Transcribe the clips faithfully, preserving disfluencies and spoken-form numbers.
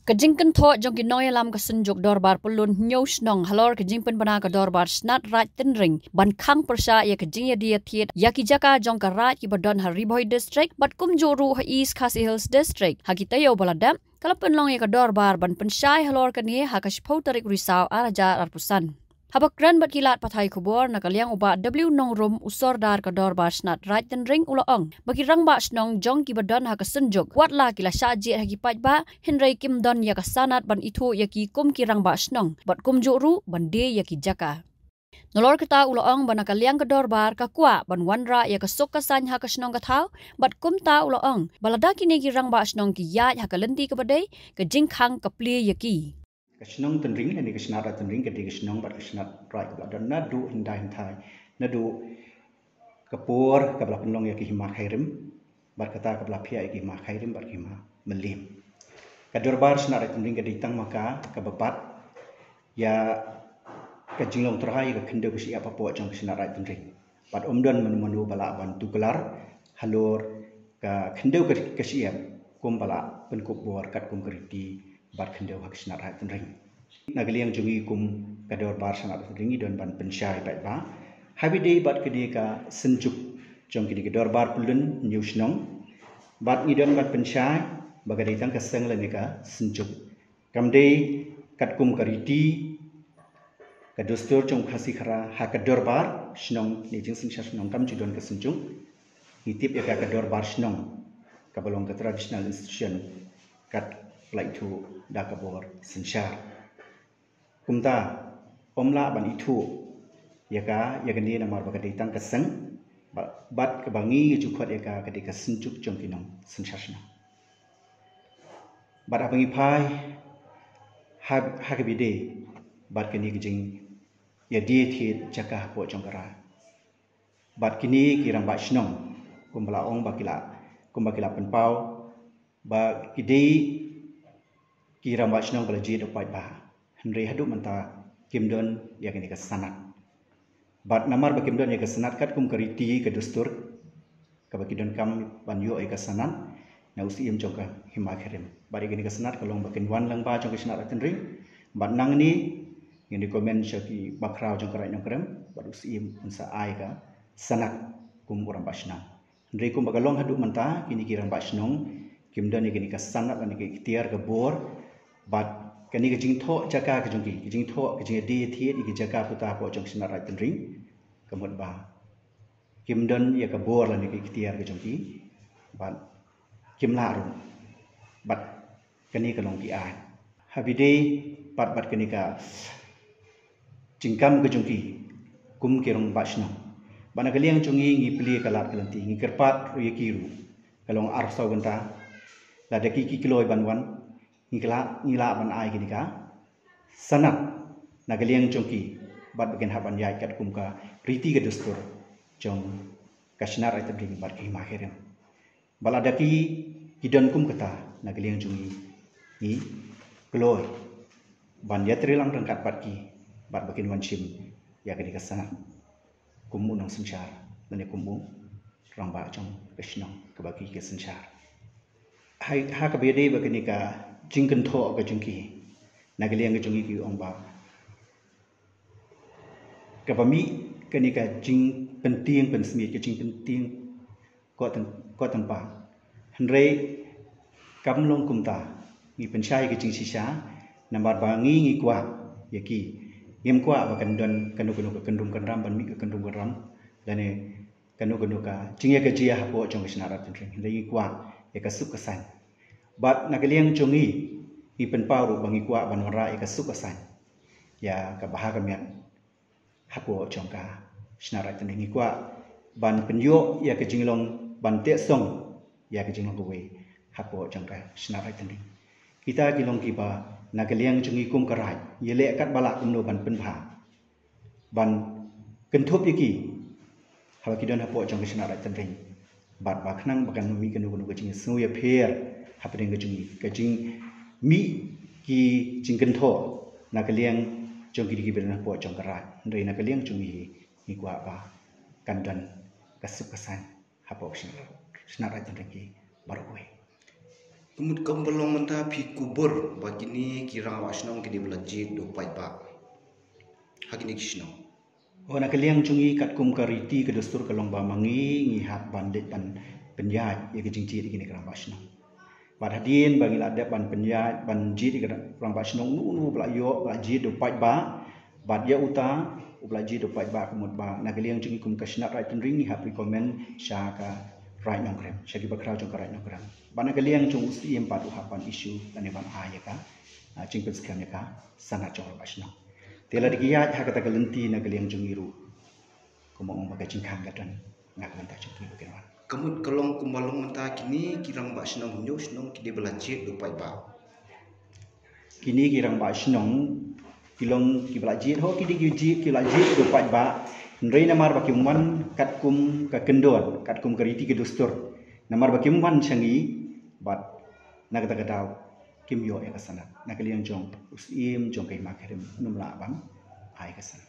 Ka jingkynthoh jong ki nongïalam ka Synjuk Dorbar Pyllun Hynñiew Shnong halor ka jingpynbna ka Dorbar Shnat Raid Tynring ban khang pyrshah ïa ka jingïadie thied ïa ki jaka jong ka Raid kiba don ha Ri Bhoi District bad kumjuh ruh ha East Khasi Hills District ha ki taïew ba la dep, ka la pynlong ïa ka Dorbar ban pynshai halor kane ha ka shiphew tarik Risaw ar hajar arphew san. Haba kren bad ki lad pathai khubor na ka liang u Bah W Nongrum, u Sordar ka Dorbar Shnat Raid Tynring, u la ong ba ki rangbah shnong jong kiba don ha ka Synjuk, wat la ki la shah jied ha ki paidbah, hynrei kim don ïa ka sanad ban ithuh ïa ki kum ki rangbah shnong bad kumjuh ruh ban die ïa ki jaka. Nalor kata u la ong ba na ka liang ka Dorbar ka kwah ban wanrah ïa ka suk ka saiñ ha ka shnong ka thaw, bad kumta u la ong ba lada kine ki rangbah shnong ki ïaid ha ka lynti kaba dei, ka jingkhang ka plie ïa ki. Ka shnong Tynring lane ka Shnat Raid Tynring ka dei ka shnong bad ka Shnat Raid kaba la don naduh hyndai hynthai, naduh ka por kaba la pynlong ïa ki hima Khyrim bad kata kaba la phiah ïa ki hima Khyrim bad ki hima Mylliem. Ka Dorbar Shnat Raid Tynring ka dei tang ma ka kaba bat ïa ka jinglong tyrha ïa ka khyndew ka shyiap hapoh jong ka Shnat Raid Tynring. Bad ym don mano mano ba lah ban tuklar halor ka khyndew ka, ka shyiap kum ba la pynkup bor katkum ka riti bad khyndew ha ka Shnat Raid Tynring. Na ka liang jong ngi kum ka Dorbar Shnat Raid Tynring ngi don ban pynshai paidbah ha ba ïadei bad kane ka Synjuk jong kane ka Dorbar Pyllun Hynñiew Shnong. Bad ngi don ban pynshai ba ka dei tang ka seng lane ka Synjuk. Kam dei katkum ka riti ka dustur jong Khasi Khara ha ka Dorbar Shnong ne jingsynshar shnong, kam ju don ka Synjuk. Ngi tip ïa ka, ka Dorbar Shnong kaba long ka traditional institution kat ba la ithuh da ka bor synshar. Kumta ym lah ban ithuh ïa ka, ïa kane namar ba ka dei tang ka seng, ba, bad kaba ngi ju khot ïa ka ka dei ka Synjuk jong ki nongsynshar shnong. Bad haba ngi phai ha, ha kaba ïadei bad kane ka jingïadie thied jaka hapoh jong ka Raid, bad kine ki rangbah shnong kumba la ong ba ki la, kumba ki la pynpaw ba ki dei ki rangbah shnong ba la jied da u paidbah, hynrei haduh mynta kim don ïa kane ka sanad. Bad namar ba kim don ïa ka sanad katkum ka riti ka dustur kaba ki donkam ban ïoh ïa ka sanad na u Syiem jong ka hima Khyrim. Bad ïa kane ka sanad ka long ba kin wan lyngba jong ka Shnat Raid Tynring. Bad nangne ngin recommend sha ki bakhraw jong ka Raid Nongkrem bad u Syiem un sa ai ka sanad kum u rangbah shnong. Hynrei kumba ka long haduh mynta, kine ki rangbah shnong kim don ïa kane ka sanad lane ka iktiar ka bor bad kane ka jingthoh jaka ka jong ki, ka jingthoh, ka jingïadie thied ïa ki jaka puta hapoh jong ka Shnat Raid Tynring, ka mut ba kim don ïa ka bor lane ka iktiar ka jong ki bad kim lah ruh. Bad kane ka long ki aiñ ha ba ïadei pat bad kane ka jingkam ka jong ki kum ki rangbah shnong. Bad na ka liang jong ngi, ngi plie ka lad ka lynti, ngi kyrpad ruh ïa ki ruh, ka long arphew saw kynta, lada ki, ki kloi ban wan, ngi lah, ngi lah ban ai kane ka sanad na ka liang jong ki bad ba kin hap ban ïaid katkum ka riti ka dustur jong ka Shnat Raid Tynring bad ka hima Khyrim. Bad lada ki, ki don kum kata, na ka liang jong ngi, ngi kloi ban ïatreilang ryngkat bad ki bad ba kin wan shim ïa kane ka sanad kum u nongsynshar lane kum u rangbah jong ka shnong kaba ki, ki synshar. Ha, ha kaba ïadei bad kane ka jingkynthoh ka jong ki, na ka liang ka jong ngi ki ong ba kaba mih kane ka jingpyntieng pynsmiej, ka jingpyntieng koh tymp-, koh tympah. Hynrei kam long kumta, ngi pynshai ka jingshisha namar ba ngi, ngi kwah ïa ki, ngim kwah ba kan don kano kano ka kynrum kynram ban mih ka kynrum kynram lane kano kano ka jingïakajia hapoh jong ka Shnat Raid Tynring. Hynrei ngi kwah ïa ka suk ka saiñ. Bad na ka liang jong ngi, ngi pynpaw ruh ba ngi kwah ban wanrah ïa ka suk ka saiñ ïa ka bha ka miat hapoh jong ka Shnat Raid Tynring. Ngi kwah ban pynïoh ïa ka jinglong, ban teh song ïa ka jinglong kawei hapoh jong ka Shnat Raid Tynring. Kita ki long kiba na ka liang jong ngi kum ka Raid, ïaleh katba lah kumno ban pynbha, ban kynthup ïa ki haba ki don hapoh jong ka Shnat Raid Tynring. Bad ba khnang ba kan mih kano kano ka jingsngewïapher hapdeng ka jong ngi, ka jingmih ki jingkynthoh na ka liang jong ki, ki ba don hapoh jong ka Raid. Hynrei na ka liang jong ngi, ngi kwah ba kan don ka suk ka saiñ hapoh ka Shnat, Shnat Raid Tynring ki baroh kawei. Ka mut kumba long mynta phi kubur ba kine ki rangbah shnong ki dei ba la jied da u paidbah ha kine ki shnong. O, na ka liang jong ngi katkum ka riti ka dustur ka long ba ma ngi ngi hap ban leit ban pynïaid ïa ka jingjied ïa kine ki rangbah shnong. Bad hadien ba ngi la dep ban pynïaid ban jied ïa ki rangbah shnong, uno uno ba la ïoh ba la jied da u paidbah. Bad ïa uta uba la jied da u paidbah ka mut ba na ka liang jong ngi kum ka Shnat Raid Tynring ngi hap recommend sha ka Raid Nongkrem, sha ki bakhraw jong ka Raid Nongkrem. Bad na ka liang jong u Syiem pat u hap ban issue lane ban ai ïa ka, ah, jingpynskhem ïa ka sanad jong u rangbah shnong. Te lada ki ïaid ha kata ka lynti na ka liang jong ngi ruh, kumba ong ba ka jingkhang ka don na ka bynta jong ki ba kin wan. Ka mut ka long kumba long mynta kine ki rangbah shnong hynñiew shnong ki dei ba la jied da u paidbah. Kine ki rangbah shnong ki long ki ba la jied, ho, ki dei ki jied, ki la jied da u paidbah. Hynrei namar ba kim wan katkum ka kyndon, katkum ka riti ka dustur, namar ba kim wan sha ngi, bad na kata ka daw kim ïoh ïa ka sanad. Na ka liang jong u Syiem jong ka Hima Khyrim um lah ban ai ka sanad.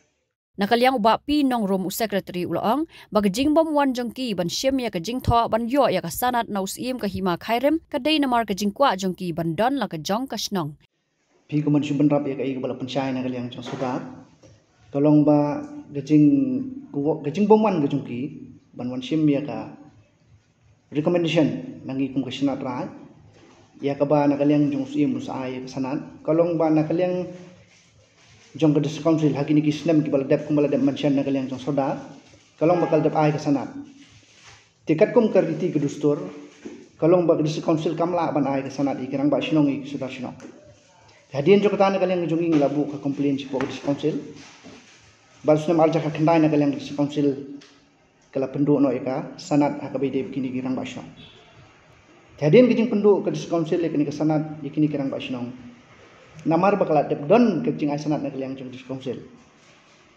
Na ka liang u Bah P Nongrum, u Secretary, u la ong ba ka jingbym wan jong ki ban shim ïa ka jingthoh ban ïoh ïa ka sanad na u Syiem ka Hima Khyrim ka dei namar ka jingkwah jong ki ban don la ka jong ka shnong. Phi kumno shu bynrap ïa kaei kaba la pynshai na ka liang jong Sordar? Ka long ba ka jing, ka jingbym wan ka jong ki ban wan shim ïa ka recommendation na ngi kum ka Shnat Raid, ïa kaba na ka liang jong u Syiem u sa ai ïa ka sanad, ka long ba na ka liang jong ka District Council ha kine ki snem kiba la dep, kumba la dep mention na ka liang jong Sordar, ka long ba ka la dep ai ka sanad. Te katkum ka riti ka dustur, ka long ba ka District Council kam lah ban ai ka sanad ïa ki rangbah shnong, ïa ki Sordar shnong. Te hadien jong kata na ka liang jong ngi ngi la buh ka complaint shapoh ka District Council. Bad snem ar hajar khyndai na ka liang ka District Council ka la pynduh noh ïa ka sanad ha kaba ïadei bad kine ki rangbah shnong. Te hadien ka jingpynduh ka District Council ïa kane ka sanad ïa kine ki rangbah shnong, namar ba ka la dep don ka jingai sanad na ka liang jong ka District Council.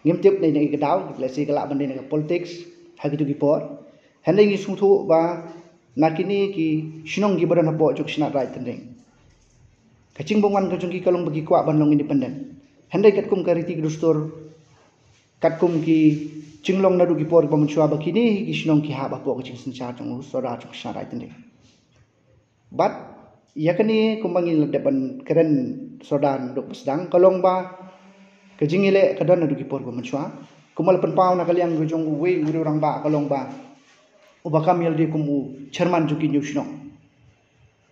Ngim tip ne na ka daw, lehse ka lah ban dei na ka politics ha kito ki por. Hynrei ngi sngewthuh ba na kine ki shnong kiba don hapoh jong ka Shnat Raid Tynring, ka jingbym wan ka jong ki ka long ba ki kwah ban long independent. Hynrei katkum ka riti ka dustur, katkum ki jinglong naduh ki por kiba mynshuwa ba kine hi ki shnong ki hap hapoh ka jingsynshar jong u Sordar jong ka Shnat Raid Tynring. Bad ïa kane kumba ngi la dep ban kren Sordar naduh ba sdang, ka long ba ka jingïaleh ka don naduh ki por kiba mynshuwa. Kumba la pynpaw na ka liang ka jong uwei u rangbah, ka long ba uba kam ïalade kum u chairman jong ki hynñiew shnong,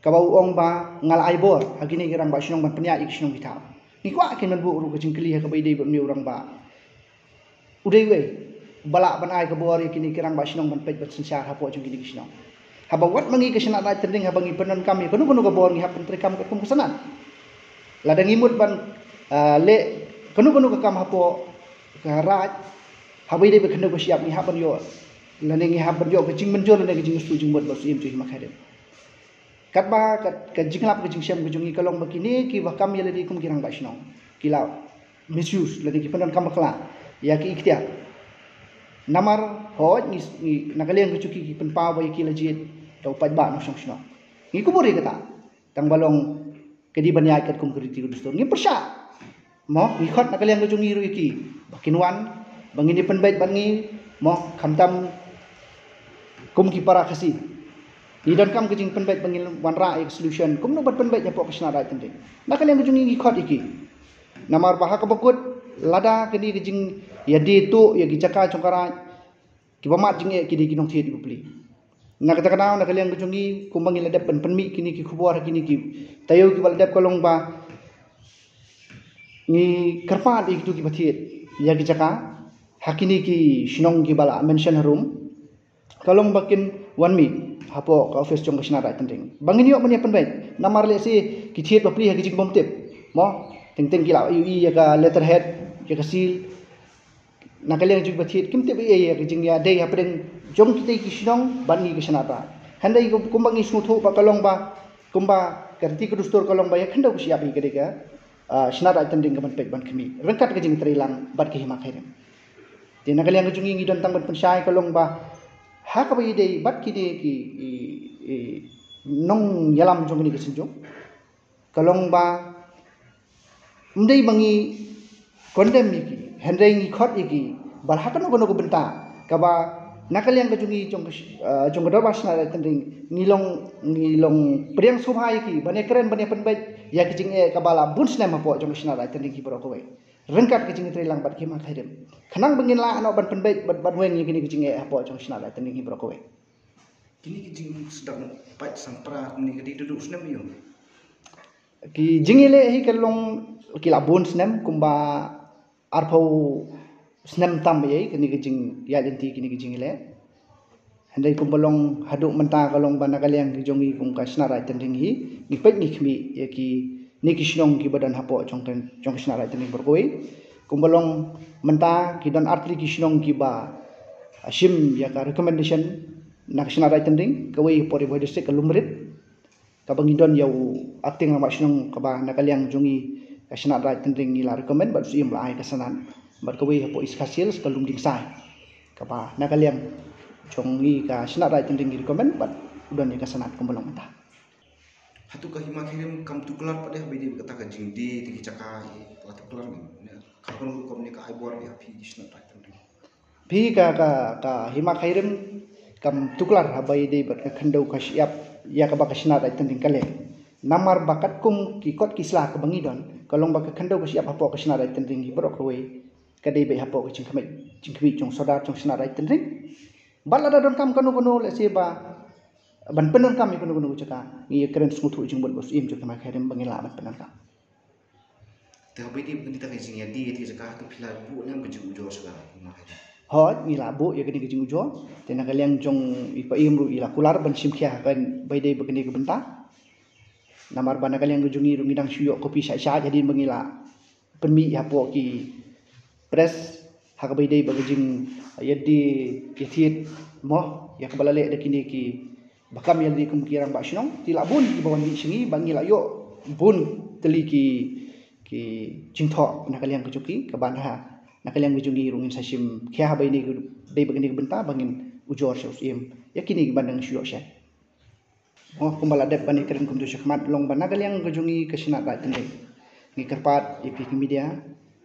kaba u ong ba nga la ai bor ha kine ki rangbah shnong ban pynïaid ïa ki shnong ki thaw. Ngi kwah kin ban buh ruh ka jingkylli ha kaba ïadei bad une u rangbah. U dei uwei uba lah ban ai ka bor ïa kine ki rangbah shnong ban peit ban synshar hapoh jong kine ki shnong? Haba wat ma ngi ka Shnat Raid Tynring, haba ngi pyndonkam ïa kano kano ka bor ngi hap ban treikam katkum ka sanad. Lada ngi mut ban, ah, leh kano kano ka kam hapoh ka raid, haba ïadei bad ka khyndew ka shyiap ngi hap ban ïoh, lane ngi hap ban ïoh ka jingmynjur lane ka jingïasyllok jingmut bad u Syiem jong ka Hima Khyrim. Katba ka, ka jinglap ka jingshem ka jong ngi ka long ba kine kiba kam ïalade kum ki rangbah shnong ki la misuse lane ki pyndonkam bakla ïa ki iktiar. Namar hooid ngi, ngi na ka liang ka jong ki ki pynpaw ba ïa ki la jied da u paidbah nongshong shnong. Ngi kubur ïa kata. Tang ba long ka dei ban ïaid katkum ka riti ka dustur. Ngi pyrshah. Mo, ngi khot na ka liang ka jong ngi ruh ïa ki ba kin wan, ba ngin ïa pynbeit bad ngi, mo, khamtam kum ki para Khasi. Ngi donkam ka jingpynbeit ba ngin wanrah ïa ka solution kumno ban pynbeit hapoh ka Shnat Raid Tynring. Na ka liang ka jong ngi ngi khot ïa ki. Namar ba ha kaba kut lada kane ka jingïadei tuh ïa ki jaka jong ka raid, kiba mad jingeh ki dei ki nongthied ki bapli. Na kata ka daw na ka liang ka jong ngi kumba ngi la dep ban pynmih kine ki khubor ha kine ki taïew kiba la dep ka long ba ngi kyrpad ïa kito kiba thied ïa ki jaka ha kine ki shnong kiba la mention harum. Ka long ba kin wan mih hapoh ka office jong ka Shnat Raid Tynring ba ngin ïoh ban ïa pynbeit. Namar lehse ki thied bapli ha ki jingbymtip, mo, teng teng ki la ïohi ïa ka letterhead, ïa ka seal. Na ka liang jong kiba thied kim tip ei ei ïa ka jingïadei hapdeng jong kita ki shnong bad ngi ka Shnat Raid. Hynrei kumba ngi sngewthuh ba ka long ba kumba ka riti ka dustur ka long ba ïa khyndew ka shyiap hi ka dei ka, ah, Shnat Raid Tynring ka ban peit ban khmih ryngkat ka jingtreilang bad ka Hima Khyrim. Te na ka liang ka jong ngi ngi don tang ban pynshai ka long ba ha kaba ïadei bad kine ki, i, i, nongïalam jong kane ka synjuk, ka long ba ym dei ba ngi condemn ïa ki, hynrei ngi khot ïa ki ba ha kano kano ka bynta kaba Na ka liang ka jong ngi jong ka sh- ah, jong ka dorbar Shnat Raij Tynring, ngi long ngi long pdiang sngewbha ïa ki ban ïakren ban ïapynbeit ïa ka jingeh kaba la bun snem hapoh jong ka Shnat Raij Tynring hi baroh kawei. Ryngkat ka jingïatreilang bad ki hima ki rim, khnang ba ngin lah noh ban pynbeit bad ban weng ïa kine ki jingeh hapoh jong ka Shnat Raij Tynring hi baroh kawei. Kine ki jingsdang pait sang pra kumne ka dei duh snem ïa u. Ki jingïaleh hi ka long ki la bun snem, kumba arphew snem tam ïa kine ki jingïaid lynti kine ki jingïaleh. Hynrei kumba long haduh mynta ka long ba na ka liang ki jong ngi kum ka Shnat Raij Tynring hi, ngi peit ngi khmih ïa kine ki shnong kiba don hapoh jong ka jong ka Shnat Raij Tynring baroh kawei. Kumba long mynta ki don artylli ki shnong kiba shim ïa ka recommendation na ka Shnat Raij Tynring, kawei hapoh Ri Bhoi District ka Lumrit, kaba ngi don ïa u acting rangbah shnong kaba na ka liang jong ngi ka Shnat Raij Tynring ngi la recommend bad u Syiem la ai ka sanad. Bad kawei hapoh East Khasi Hills ka Lumdingsai, kaba na ka liang jong ngi ka Shnat Raij Tynring ngi recommend bad u don ïa ka sanad kumba long mynta. Hato ka hima ki rim kam tuklar pat de haba ïadei bad kata ka jingdie te ki jaka, eh, ka tuklar ne? Ka kano rukom ne ka ai bor ïa phi ki Shnat Raij Tynring? Phi ka ka ka hima ki rim kam tuklar haba ïadei bad ka khyndew ka shyiap ïa kaba ka Shnat Raij Tynring ka leh. Namar ba katkum ki kot ki sla kaba ngi don, ka long ba ka khyndew ka shyiap hapoh ka Shnat Raij Tynring hi baroh kawei ka dei beit hapoh ka jingkhmih jingkhmih jong u Sordar jong ka Shnat Raij Tynring. Bad lada donkam kano kano, let's say ba ban pyndonkam ïa kano kano ka jaka, ngi ïakren sngewthuh jingmut bad u Syiem jong ka hima ki rim ba ngin lah ban pyndonkam. Te haba ïadei bad kane ka jingïadie ïa kane ka jaka, hato phi la buh ne em ka jingujor sha ka hima ki rim? Hooid, ngi la buh ïa kane ka jingujor. Te na ka liang jong i Paiem ruh i la kular ban shim khia haba ïadei bad kane ka bynta. Namar ba na ka liang ka jong ngi ruh ngi dang shu ïoh copy shai shai hadien ba ngi la pynmih hapoh ki press ha kaba ïadei bad ka jingïadie ïathied mo ïa kaba la leh da kine kiba kam ïalade kum ki rangbah shnong. Te la bun kiba wan mih sha ngi ba ngi la ïoh bun tylli ki ki jingthoh na ka liang ka jong ki, kaba na ha na ka liang ka jong ngi ruh ngin sa shim khia haba ïadei bad kane ka bynta ba ngin ujor sha u Syiem ïa kine kiba dang shu ïoh shai. Oh, kumba la dep ban ïakren kumjuh shakhmat, long ba na ka liang ka jong ngi ka Shnat Raij Tynring, ngi kyrpad ïa phi ki media,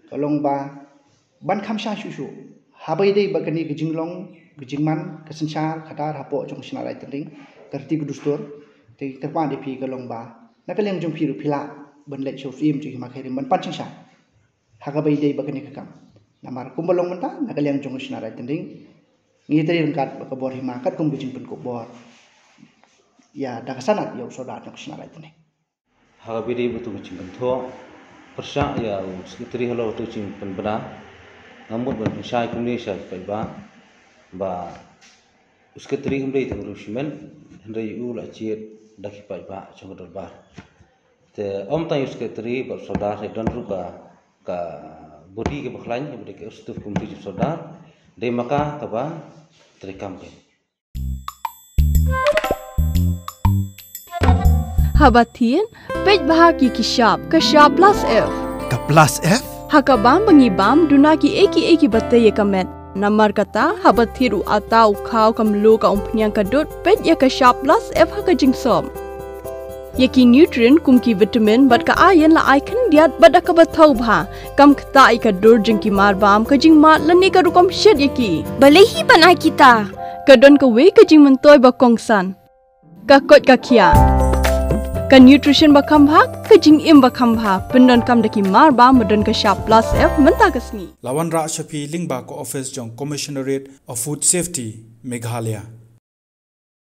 ka long ba ban kham shai shuh shuh haba ïadei bad kane ka jinglong ka jingman ka synshar khadar hapoh jong ka Shnat Raij Tynring, ka riti ka dustur. Te ngi kyrpad ïa phi ka long ba na ka liang jong phi ruh phi lah ban leit sha u Syiem jong ka hima ki rim ban pan synshar ha kaba ïadei bad kane ka kam. Namar kumba long mynta na ka liang jong ka Shnat Raij Tynring, ngi trei ryngkat bad ka bor hima katkum ka jingpynkup bor ïa da ka sanad ïa u Sordar jong ka Shnat Raij Tynring. Ha kaba ïadei bad uto ka jingkynthoh pyrshah ïa u Secretary halor uto ka jingpynbna, nga mut ban pynshai kumne sha ki paidbah ba u Secretary um dei tang u riewshimet, hynrei u la jied da ki paidbah jong ka dorbar. Te ym tang ïa u Secretary bad u Sordar, hynrei don ruh ka ka body kaba khlaiñ, kaba dei ka Executive Committee jong u Sordar, dei ma ka kaba treikam kein. Haba thied, peit bha ki ki shap, ka shap plus F. Ka plus F? Ha ka bam ba ngi bam, duna kiei kiei kiba tei ïa ka met. Namar kata, haba thied u atta, u khaw, ka mluh, ka umphniang, ka dud, peit ïa ka shap plus F ha ka jingsop. Ïa ki nutrient kum ki vitamin bad ka iron la ai khyndiat bad da kaba thaw bha. Kam ktah ïa ka dur jong ki marbam, ka jingmad lane ka rukom shet ïa ki. Balei hi ban ai kita? Ka don kawei ka jingmyntoi ba kongsan. Ka koit ka khiah. Ka nutrition ba kham bha, ka jingim ba kham bha. Pyndonkam da ki marbam ba don ka shap plus F mynta ka sngi. La wanrah sha phi lyngba ka office jong Commissionerate of Food Safety, Meghalaya.